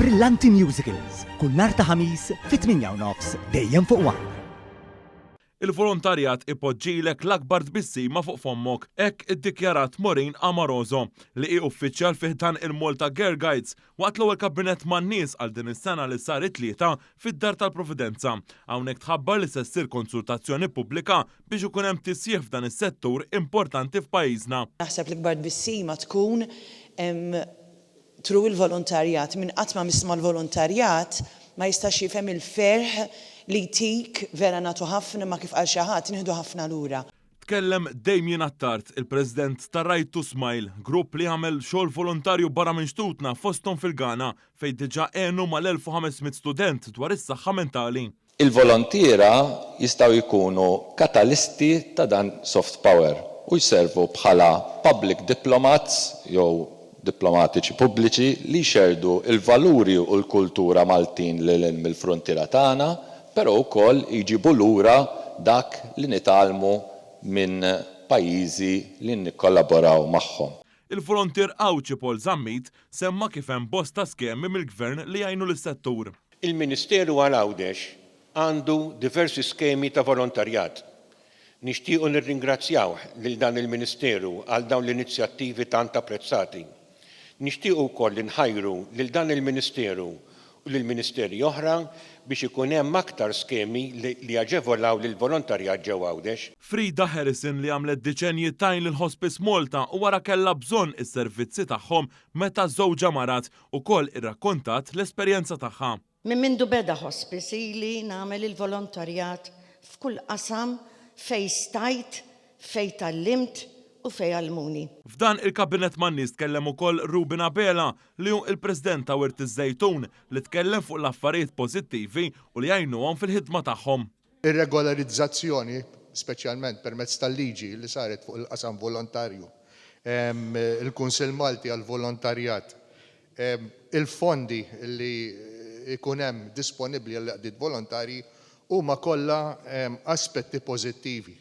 Brillanti Musicals, kull nhar ta' Ħamis fit-8 u nofs dejjem fuq One. Il-volontarjat ipoġġilek l-akbar tbissima fuq fommok, hekk iddikjarat Maureen Amoroso, li hi uffiċjal fi ħdan il-Malta Girl Guides, waqt l-ewwel kabinett man-nies għal din is-sena li sar it-Tlieta fid-Dar tal-Providenza. Hawnhekk tħabbar li se ssir konsultazzjoni pubblika biex ikun hemm tisjieħ f'dan is-settur importanti f'pajjiżna. Naħseb l-ikbar tbissima tkun through il-volontarjat. Min qatt ma miss mal-volontarjat ma jistax jifhem il-ferħ li jtik, vera nagħtu ħafna imma kif qal xi ħadd, nieħdu ħafna lura. Tkellem Damien Attard, il-President ta' Right to Smile, grupp li jagħmel xogħol volontarju barra minn xtutna fosthom fil-Ghana fejn diġà għenu mal-1,500 student dwar is-saħħa mentali. Il-volontiera jistgħu jkunu katalisti ta' dan soft power u jservu bħala public diplomats jew diplomatiċi pubbliċi li jxerrdu l-valuri u l-kultura Maltin lil hinn mill-fruntiera tagħna, però wkoll jġibu lura dak li nitgħallmu minn pajjiżi li nikkollaboraw magħhom. Il-volontier Għawdxi Paul Zammit semma kif hemm bosta skemi mill-Gvern li jgħinu lis-settur. Il-Ministeru għal Għawdex għandu diversi skemi ta' volontarjat. Nixtiequ nirringrazzjawh lil dan il-Ministeru għal dawn l-inizjattivi tant apprezzati. Nixtiequ wkoll inħajru lil dan il-Ministeru u lil Ministeri oħra biex ikun hemm aktar skemi li jaġevolaw lill-volontarjat ġewwa Għawdex. Frida Harrison li għamlet diċenji tgħin lil Hospice Malta u wara kellha bżonn is-servizzi tagħhom meta żewġha marad, ukoll irrakkontat l-esperjenza tagħha. Minn mindu beda Hospice ili nagħmel il-volontarjat f'kull qasam fejn stajt, fejn tgħallimt u fejn għallmuni. F'dan il-Kabinett man-Nies tkellem ukoll Ruben Abela li hu il-President ta' Wirt iż-Żejtun li tkellem fuq l-affarijiet pożittivi u li jgħinuhom fil-ħidma tagħhom. Ir-regolarizzazzjoni, speċjalment permezz tal-liġi li saret fuq il-qasam volontarju, il-Kunsill Malti għall-Volontarjat, il-fondi li jkun hemm disponibbli għall-għaqdiet volontarji huma kollha aspetti pożittivi.